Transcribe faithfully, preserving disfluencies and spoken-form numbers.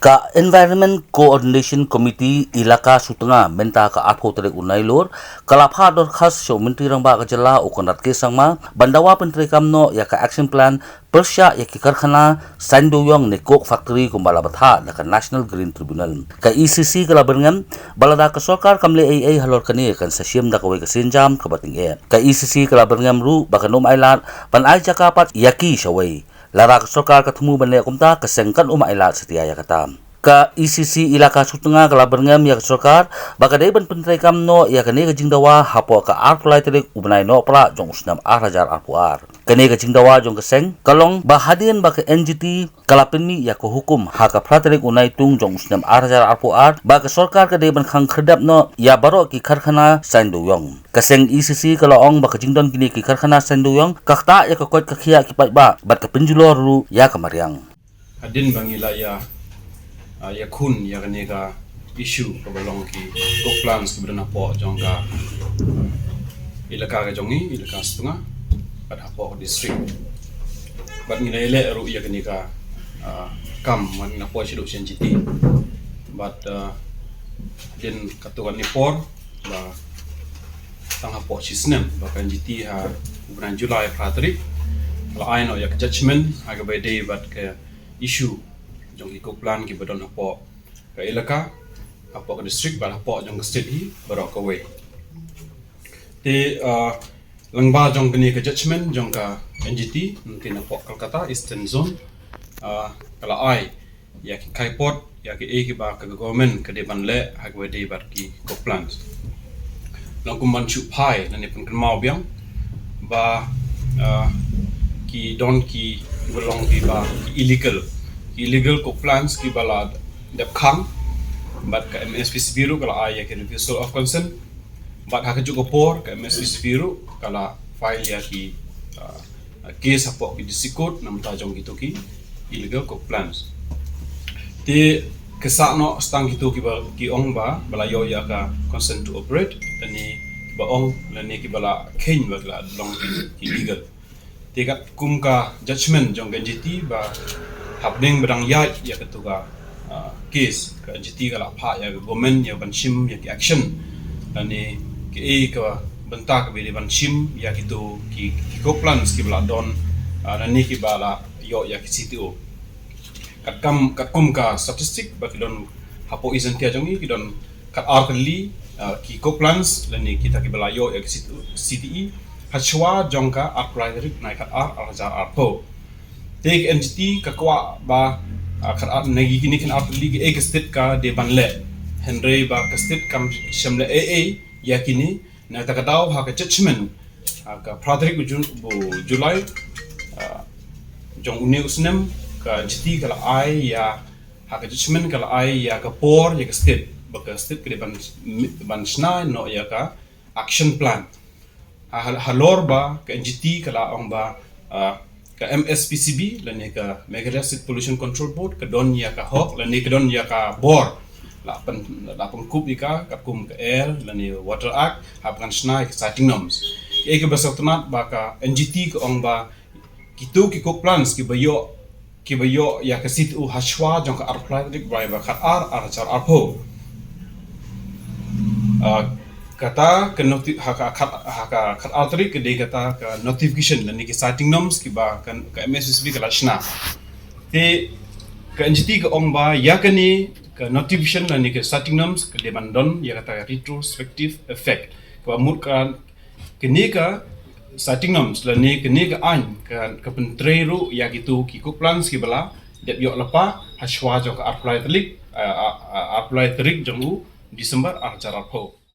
Ka Environment Coordination Committee Elaka Sutnga mynta ka arphew tarik u Nailur ka la phah dorkhas sha u Myntri Rangbah ka jylla u Conrad K Sangma ban dawa pyntreikam noh ïa ka action plan pyrshah ïa ki karkhana saiñdewïong ne coke factory kumba la bthah da ka National Green Tribunal. Ka E C C ka la byrngem ba lada ka sorkar kam leh ei ei halor kane kan sa shim da kawei ka sienjam kaba tyngeh. Ka E C C ka la byrngem ruh ba kan ym ailad ban ai jaka pat ïa ki shawei. Lada ka sorkar ka thmu ban leh kumta, ka seng kan ym ailad satia ïa kata. Ka E C C Elaka Sutnga ka la byrngem ïa ka sorkar ba ka dei ban pyntreikam noh ïa kane ka jingdawa hapoh ka arphew lai tarik u bnai Nohprah jong u snem ar hajar arphew ar. Kane ka jingdawa jong ka seng ka long ba hadien ba ka N G T ka la pynmih ïa ka hukum ha ka phra tarik u Naitung jong u snem ar hajar arphew ar ba ka sorkar ka dei ban khang khyrdep noh ïa baroh ki karkhana saiñdewïong. Ka seng E C C ka la ong ba ka jingdon kine ki karkhana saiñdewïong ka ktah ïa ka koit ka khiah ki paidbah bad ka pynjulor ruh ïa ka mariang. Hadien ba ngi la ïa, ah, ïakhun ïa kane ka issue kaba long ki coke plants kiba don hapoh jong ka, ah, elaka ka jong ngi, elaka Sutnga, bad hapoh ka district. Bad ngi la ïaleh ruh ïa kane ka, ah, kam, bad ngi la poi shaduh sha N G T. Bad, ah, hadien katto katne por, ba tang hapoh shi snem ba ka N G T ha u bnai July phra tarik la ai noh ïa ka judgment ha kaba ïadei bad ka issue jong ki coke plant kiba don hapoh ka elaka, hapoh ka district bad hapoh jong ka state hi baroh kawei. Te, ah, lyngba jong kane ka judgment jong ka N G T, nangta hapoh Kolkata Eastern Zone, ah, ka la ai ïa ki kaipot, ïa kiei kiba ka government ka dei ban leh ha kaba ïadei bad ki coke plants. Long kum ban shu phai lane pynkynmaw biang ba, ah, ki don kiba long kiba ki illegal, ki illegal coke plants kiba la dep khang, bad ka M S P C B ruh ka la ai ïa ki refusal of consent. Bad ha kajuh ka por ka M S P C B ruh ka la file ïa ki, ah, case hapoh ki district court namar jong kito ki illegal coke plants. Te ka sah noh tang kito kiba ki ong ba, ba la ïoh ïa ka consent to operate, lane kiba ong, lane kiba la kheiñ ba ki la long ki, ki illegal. Te katkum ka judgment jong ka N G T ba hapdeng ba dang ïaid ïa kato ka, ah, case, ka N G T ka la phah ïa ka government ïa ban shim ïa ki action lane kiei ka bynta kaba dei ban shim ïa kito ki, ki coke plants kiba la don, ah, lane kiba la ïoh ïa ki C T O. Katkam, katkum ka statistic ba ki don hapoh East Jaintia jong ngi ki don kat ar tylli, ah, ki coke plants lane kita kiba la ïoh ïa ki C T E, C T E hashwa jong ka arphew lai tarik bnai khatar ar hajar arphew. Te ka N G T ka kwah ba, ah, kat ar, na kine ki ar tylli kiei ka state ka dei ban leh. Hynrei ba ka state kam shym leh ei ei ïa kine, na kata ka daw ha ka judgment ha ka phra tarik u Jun, u July, ah, jong une u snem, ka N G T ka la ai ïa, ha ka judgment ka la ai ïa ka por ïa ka state ba ka state ka dei ban, ban shna noh ïa ka action plan. Ha, ha, halor ba ka N G T ka la ong ba, ah, ka M S P C B lane ka Meghalaya State Pollution Control Board ka don ïa ka hok lane ka don ïa ka bor la pyn, la pynkup ïa ka katkum ka Air lane Water Act haba kan shna ïa ka siting norms. Ïa kaba sngewtynnat ba ka N G T ka ong ba kito ki coke plants kiba ïoh, kiba ïoh ïa ka C T O hashwa jong ka arphew lai tarik bnai ba khatar ar hajar arphew. Ah, kata ka noti-, ha ka khat, ha ka khatar tarik ka dei kata ka notification lane ki siting norms kiba ka, ka M S P C B ka la shna. Te ka N G T ka ong ba ïa kane ka notification lane ka siting norms ka dei ban don ïa kata ka retrospective effect. Kaba mut ka kane ka siting norms lane kane ka aiñ ka, ka pyntrei ruh ïa kito ki coke plants kiba la dep ïoh lypa hashwa jong ka arphew lai tarik, ah, ah, ah, arphew lai tarik jong u December ar hajar arphew.